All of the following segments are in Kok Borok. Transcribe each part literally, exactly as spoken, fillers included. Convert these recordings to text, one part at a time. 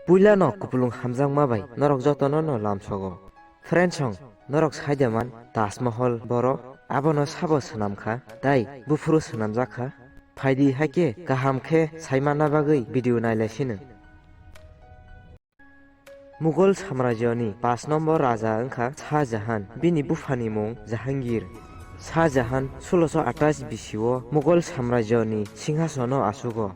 Puila no kupulung hamjakma bai norok jotono no lamsogo. Friends song, norok saida man Taj Mahal borok abono sabo swnam kha, tai buphuru swnamjak kha. Phaidi haikhe kaham khe saimanna bagwi video nailaisino. Mughal samrajyoni pash nombor raja wngkha Shah Jahan, bini buphani mung Jahangir. Shah Jahan sulosho atais bisio Mughal samrajyoni singhasono asugo.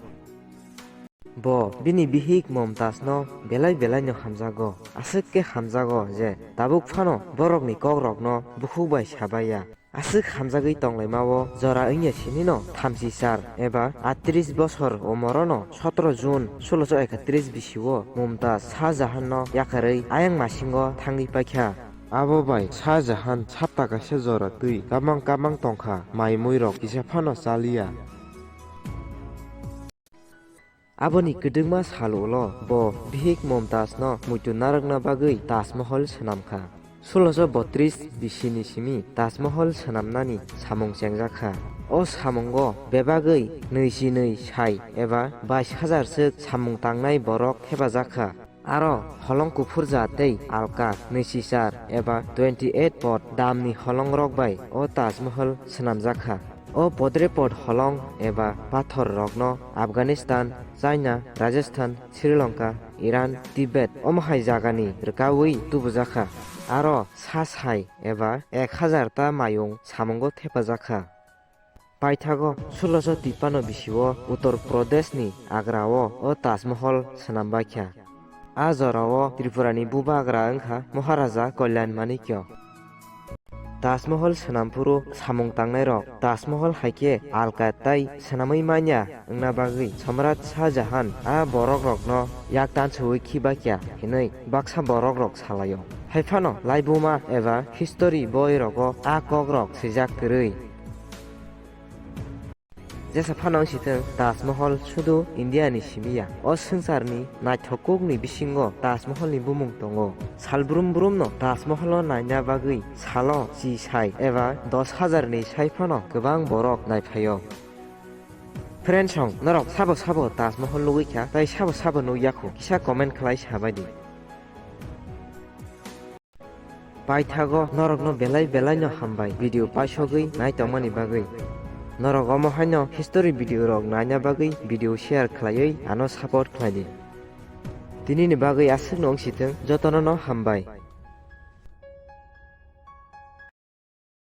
Bo bini bihik Mumtazno belai belaino hamjago. Aswk khe hamjago je tabuk phano borokni kokrokno bukhuk bai sabaiya. Aswk hamjagwi tonglaimao jora wngya sinino thamchi char eba atris bosor umorono sotoro June sulosho ekatris bisio Mumtaz Shah Jahanno yakarwi ayang masingo thangwi paikha. Abo bai Shah Jahan sapta kaisa jora twi kamang kamang tongkha, mai muirok kisa phano chaliya. Aboni kwdwkma sal ulo bo bihik Mumtazno muitu narwkna bagwi Taj Mahal swnam kha. Sulosho botris bisini simi Taj Mahal swnamnani samung chengjak kha. O samungo bebagwi nwichi nwi sai eba bais hajar swk samung tangnai borok thepajak kha. Aro holong kuphur ja tei alka nwichi char eba twenty eight pot damni holongrok bai o Taj Mahal swnamjak kha. O podrepot holong eba pathor rokno Afghanistan, China, Rajasthan, Sri Lanka, Iran, Tibet omo hai jagani rwkaui tubujak kha. Aro sa sai eba ek hajar ta mayung samungo thepajak kha. Paithago sulosho tipano bisio Uttar Pradeshni Agrao o Taj Mahal swnam baikha. A jorao Tripurani bubagra wngkha Maharaja Kalyan Manikya. Taj Mahal swnamphuru samung tangnairok Taj Mahal haikhe alka tai swnamwi manya wngna bagwi Samrat Shah Jahan a borokrokno yak tansuwi khibaikha hinwi baksa borokrok salaio. Haiphano laibuma eba history boirogo a kokrok swijak kwrwi. Jesa phano wng sitwng, Taj Mahal sudu India ni simi ya. O swngcharni naithok kokni bisingo Taj Mahal ni bumung tongo. Sal brum brum no Taj Mahal o naina bagwi salo chi sai eba dos hajar ni sai phano kwbang borok naiphaio. Friends song, norok sabo sabo Taj Mahal nugwi kha, tai sabo sabo nugya kho, kisa comment khlai sabai di. Paithago norokno belai belaino hambai video paisogwi naitongmani bagwi. Norok omo haino history video rok naina bagwi video share khlaiwi ano support khlai di. Tinini bagwi aswkno wng sitwng, jotono no hambai.